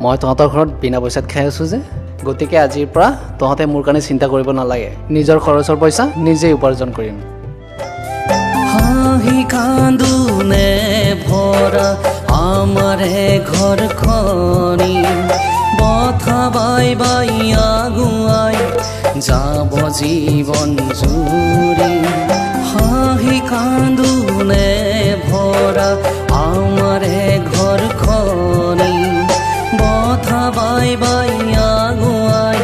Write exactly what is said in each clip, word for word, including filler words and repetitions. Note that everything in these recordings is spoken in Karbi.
মই তহঁতৰ ঘৰত বিনা পইচাত খাই আছো যে, গতিকে আজিৰ পৰা তহঁতে মোৰ কাৰণে চিন্তা কৰিব নালাগে। নিজৰ খৰচৰ পইচা নিজেই উপাৰ্জন কৰিম। হাঁহি কান্দোনে ভৰা আমাৰে ঘৰখনি, বথা বাই বাই আগুৱাই যাব জীৱন জুৰি। হাঁহি কান্দোনে ভৰা আমাৰে ঘৰখনি, বথা বাই বাই আগুৱাই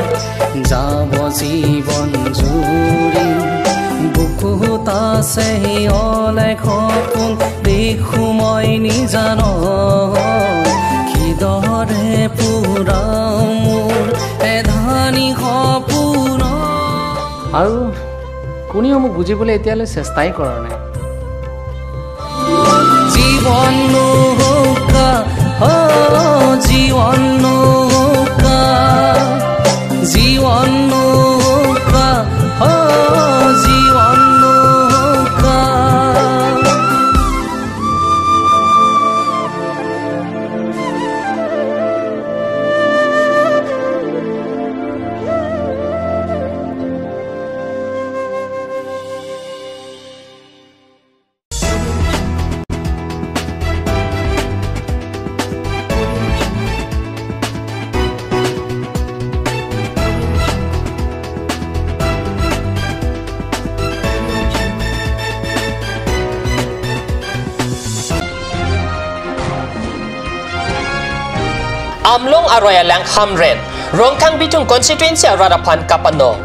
যাব জীৱন জুৰি। বুকুত আছে অলেখ সপোন, দেখো মই নিজান, কিদৰে পুৰাও মোৰ এধানি সপোন। আৰু কোনেও মোক বুজিবলৈ এতিয়ালৈ চেষ্টাই কৰা নাই। জীৱন নৌকা, অ, জীৱন নৌকা, জীৱন নৌকা, অ, জীৱন নৌকা। Amlong aroi alang Hamren, Rongkhang Bithung constituency arat aphan kapanong.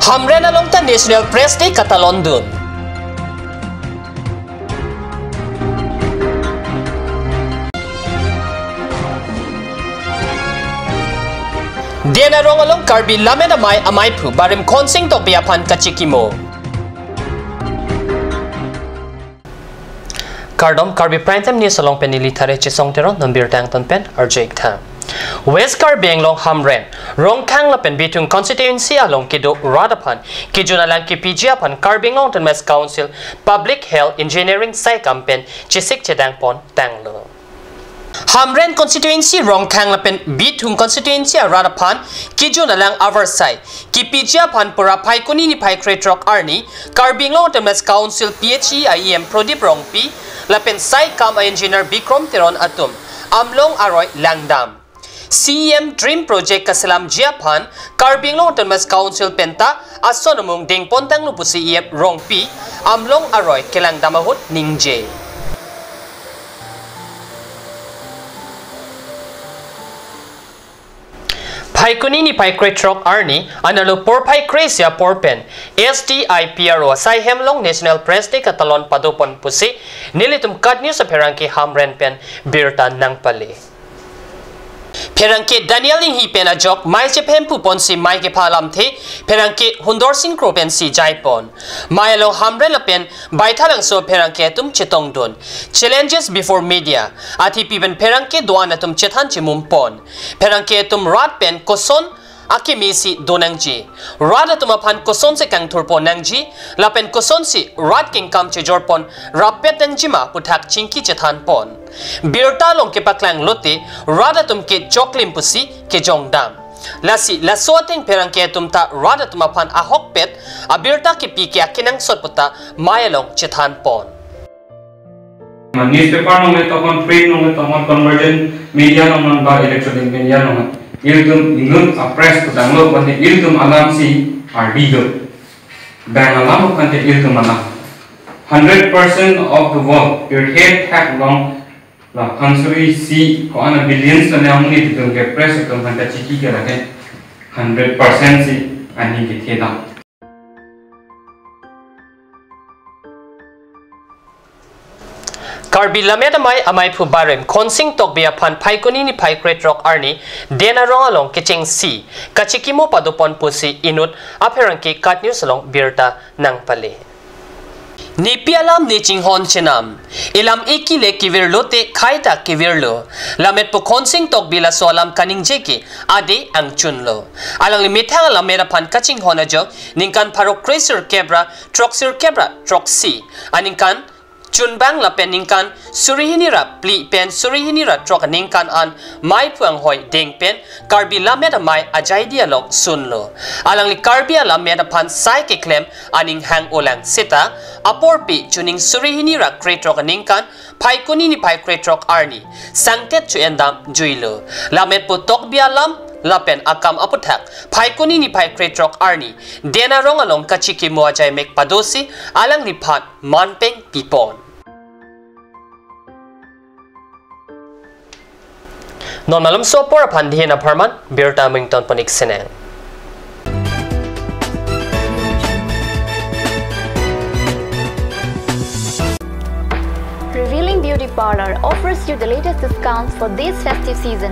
Hamren along ta National Press Day katalondun. Den arong along Karbi Lammet Amei amaiphu Barim Khonsing Tokbi aphan kachikimo. Kardom, Karbi Prime Time News along pen neli Thare Chesong Teron, non birta angton pen arju-ik tha. West Karbi Anglong Hamren, Rongkhang lapen Bithung constituency along kedo rat aphan kejun alang kepiji aphan Karbi Anglong Autonomous Council Public Health Engineering saikam pen chesik chedang pon tanglo. Hamren constituency, Rongkhang lapen Bithung constituency arat aphan kejun alang avarsai kepiji aphan pura Phaikuni niphai krethrok arni Karbi Anglong Autonomous Council P H E a E M Prodip Rongpi lapen saikam a engineer Bikrom Teron atum Amlong aroi langdam. C E M Dream Project kaselamji aphan Karbi Anglong Autonomous Council penta ason amung dengpon tanglo pusi E M Rongpi Amlong aroi kelangdam ahut ningje. Phaikuni niphai krethrok arni anerlo porphai kre-isi apor pen S D I P R O asai hem along National Press Day katalon padopon pusi nelitum KAT News apherangke Hamren pen birta nangpale. Pherangke Daniel Inghi pen ajok mei chephem puponsi mei kepha alamthe pherangke Hundorsing Kro pensi jaipon. Mei along Hamren lapen Baithalangso pherangke atum chetongdun. Challenges before media. Athipi pen pherangke do-an atum chethan chemumpon. Pherangke atum rat pen koson akemesi donangji, rat atum aphan kosonsi kangthurpon nangji, lapen kosonsi rat kengkam chejorpon rappet nangjima puthak chingki chethanpon. Birta along kepaklang lote rat atum ke choklim pusi kejongdam. Lasi laso ateng pherangke atum ta rat atum aphan ahokpet abirta kepi ke akenangsot puta mei along chethanpon. Newspaper along le tokon, print along le tokon, convergent media along non ba electronic media along non, ilitum inut a-press putanglo, bante ilitum alam si ardi do. Bang alam bante ilitum alam. Hundred percent of the world, pirthe thak along la phansuri isi ko-an a-billions ta ne amuni ilitum ke press atum aphan kachiki ke lake hundred percent si aning kethedam. Karbi Lammet Amei amaiphu Barim Khonsing Tokbi aphan Phaikuni niphai krethrok arni Den arong along kechengsi kachikimo padopon pusi inut apherangke KAT News along birta nangpale. Nepi alam ne chinghon chenam. Elam eki le kevirlo te khai ta kevirlo. Lametpo Khonsing Tokbi laso alam kaningje ke ade angchunlo. Alangli methang alam mera aphan kachinghon ajok ningkan pharo kre sirkep ra throk sirkep ra throksi aningkan chunbang lapen ningkan suri hini ra phli pen suri hini ra throk aningkan an maiphu anghoi deng pen Karbi Lammet Amei ajaidi along sunlo. Alangli Karbi alammet aphan sai keklem aning hang-olang seta apor pi chuning suri hini ra kre throk aningkan Phaikuni niphai kre throk arni sangtet chu-en dam juilo. Lametpo Tokbi alam lapen akam aputhak Phaikuni niphai kre throk arni den arong along kachikimo ajai mek padosi alangliphan manpeng pipon. Non malomso apor aphan dihin apharman birta mington ponik seneng. Revealing Beauty Parlor offers you the latest discounts for this festive season.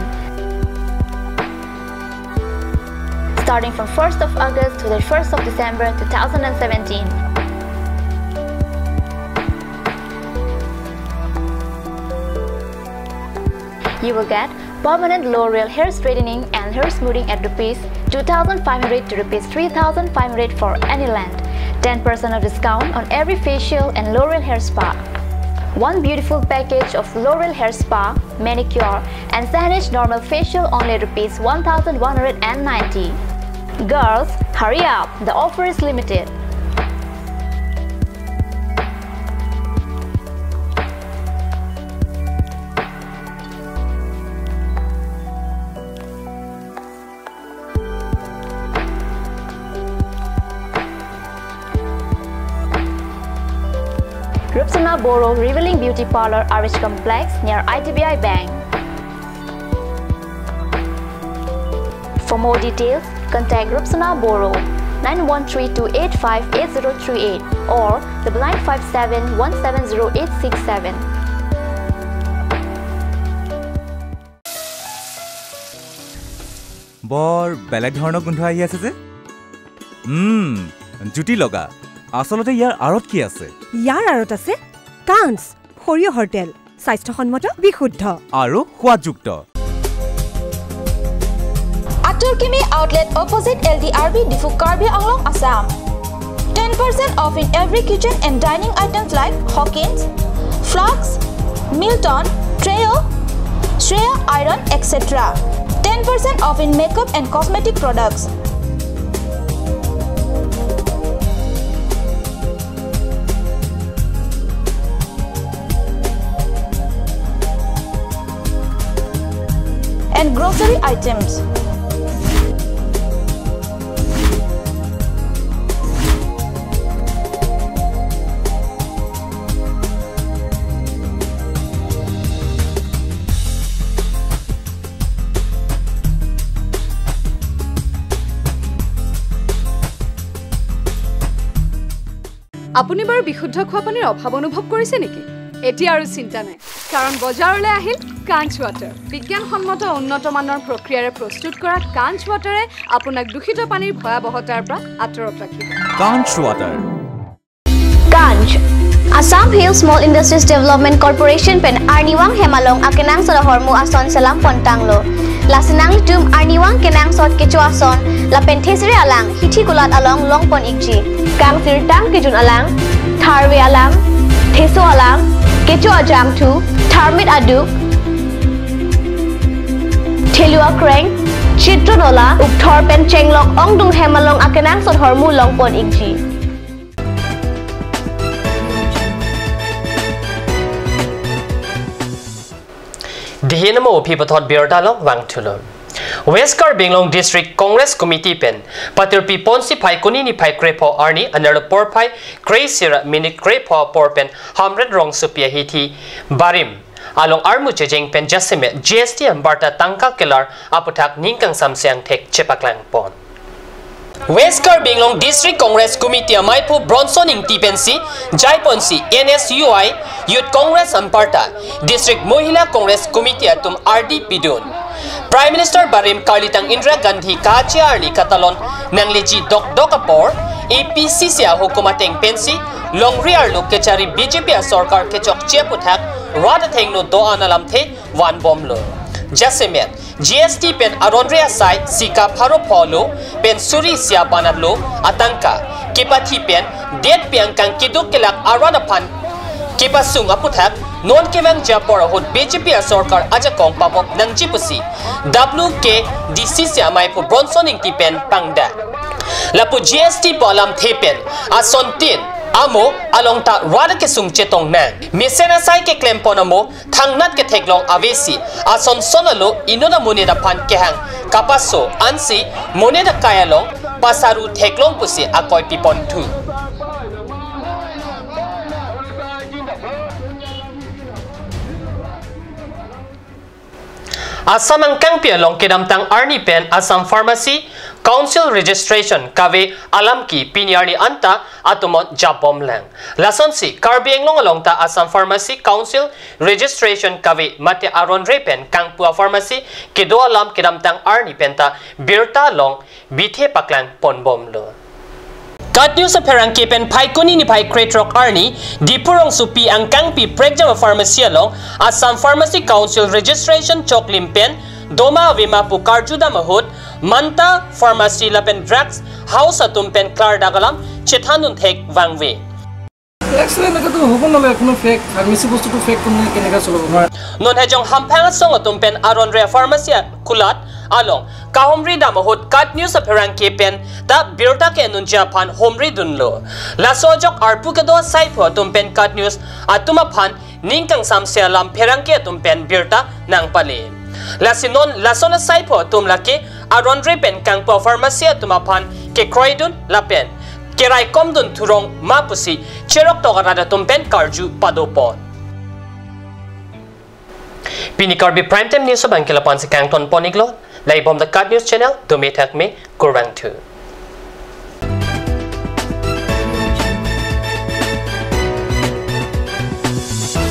Starting from first of August to the first of December two thousand and seventeen. You will get permanent L'Oreal hair straightening and hair smoothing at rupees two thousand five hundred to rupees three thousand five hundred for any length. Ten percent of discount on every facial and L'Oreal hair spa. One beautiful package of L'Oreal hair spa, manicure, and Saneesh normal facial only rupees one thousand one hundred and ninety. Girls, hurry up, the offer is limited. Rupsona Boro Revealing Beauty Parlor, R H Complex, near I D B I Bank. For more details, contact Rupsona Boro, nine one three two eight five eight zero three eight or double nine five seven one seven zero eight six seven. বৰ বেলেগ ধৰণৰ গোন্ধ আহি আছে যে। উম, জুতি লগা। আচলতে ইয়াৰ আঁৰত কি আছে? ইয়াৰ আঁৰত আছে কাঞ্চ সৰিয়হৰ তেল, স্বাস্থ্যসন্মত, বিশুদ্ধ। আৰু সোৱাদযুক্ত। Atur Kimi Outlet opposite L D R B Diphu, Karbi Anglong, Assam. Ten percent off in every kitchen and dining items like Hawkins, Flask, Milton, Treo, Shreya Iron, et cetera. Ten percent off in makeup and cosmetic products. And grocery items. আপুনি বাৰু বিশুদ্ধ খোৱা পানীৰ অভাৱ অনুভৱ কৰিছে নেকি? এতিয়া আৰু চিন্তা নাই, কাৰণ বজাৰলৈ আহিল কাঞ্চ ৱাটাৰ। বিজ্ঞানসন্মত উন্নত মানৰ প্ৰক্ৰিয়াৰে প্ৰস্তুত কৰা কাঞ্চ ৱাটাৰে আপোনাক দূষিত পানীৰ ভয়াৱহতাৰ পৰা আঁতৰত ৰাখিব। কাঞ্চ water. Kanch, Assam Hill Small Industries Development Corporation pen arnivang hem along akenangsot ahormu ason selam pontanglo. Lasi nanglitum arnivang kenangsot kecho ason lapen thesere alang hithi kulat along longpon ikji. Kangsirtang kejun alang, tharve alang, theso alang, kecho ajangthu, tharmit aduk, thelu akreng, chitro nola, ukthor pen chenglok ongdung hem along akenangsot ahormu longpon ikji. Dihin mo phi pathot birta along vangthulo. West Karbi Anglong District Congress Committee pen patirpi ponsi Phaikuni niphai krepho arni anerlo porphai kre sira minute krepho apor pen Hamren rongsopi ahithi barim along armu chejeng pen jasemet G S T ambarta tangka kelar aputhak ning kangsam siang thek chepaklangpon. West Karbi Anglong District Congress Committee amaiphu Bronson Ingti pensi jaiponsi N S U I Youth Congress amparta District Mohila Congress Committee atum ardi pidun. Prime Minister barim karlitang Indira Gandhi kache arni katalon nangleji dokdok apor A P C C ahukum ateng pensi longri arlo kechari B J P asorkar kechokche aputhak rat athengno do-an alamthe vanbomlo. Jasemet G S T pen aron-re asai sika pharo pholo pen suri sia banatlo atangka kepathi pen det piang kang kiduk kelak aron aphan kepasung aputhak non kevangji apor ahut B J P asorkar ajakong pabop nangji pusi W K D C C amei pu Bronson Ingti pen pangdak. Lapu G S T pu alamthe pen asontin amo along ta rat kesung chetong nang. Mesen asai keklempon amo thangnat ketheklong avesi ason son alo inut amonit aphan kehang kapaso ansi monit akai along pasaru theklong pusi akoi piponthu. Assam angkangpi along kedamtang arni pen Assam Pharmacy Council Registration kave alam ke pini arni anta atumon japbomlang. Lasonsi Karbi Anglong along ta Assam Pharmacy Council Registration kave mate aron-re pen kangpu a-pharmacy kedo alam kedamtang arni pen ta birta along bithe paklang ponbomlo. KAT News apherangke pen Phaikuni niphai krethrok arni Diphu rongsopi angkangpi prekjam a-pharmacy along Assam Pharmacy Council Registration choklim pen doma avema pu karjudam ahut Manta Pharmacy lapen Drugs House atum pen klardak alam chethandun thek vangve. X-ray na katu hukun na le kuno fake, pharmacy bostu tu fake kuno kene ka solo. Non hejong hamphang asong atum pen aron-re pharmacy kulat along kahumri dam ahut KAT News apherangke pen ta birta ke-enunji aphan humri dunlo. Laso ajok arpu kedo asaipho atum pen KAT News atum aphan ning kangsamse alam pherangke atum pen birta nangpale. Lasi non lason asaipho atum lake aron-re pen kangpu a-pharmacy atum aphan kekroidun lapen keraikomdun thurong ma pusi cheroktok arat atum pen karju padopon. Pini Karbi Prime Time News abang ke lapu-ansi kangton pon-iklo, laibom the KAT News channel, dome thakme, kurvangthu.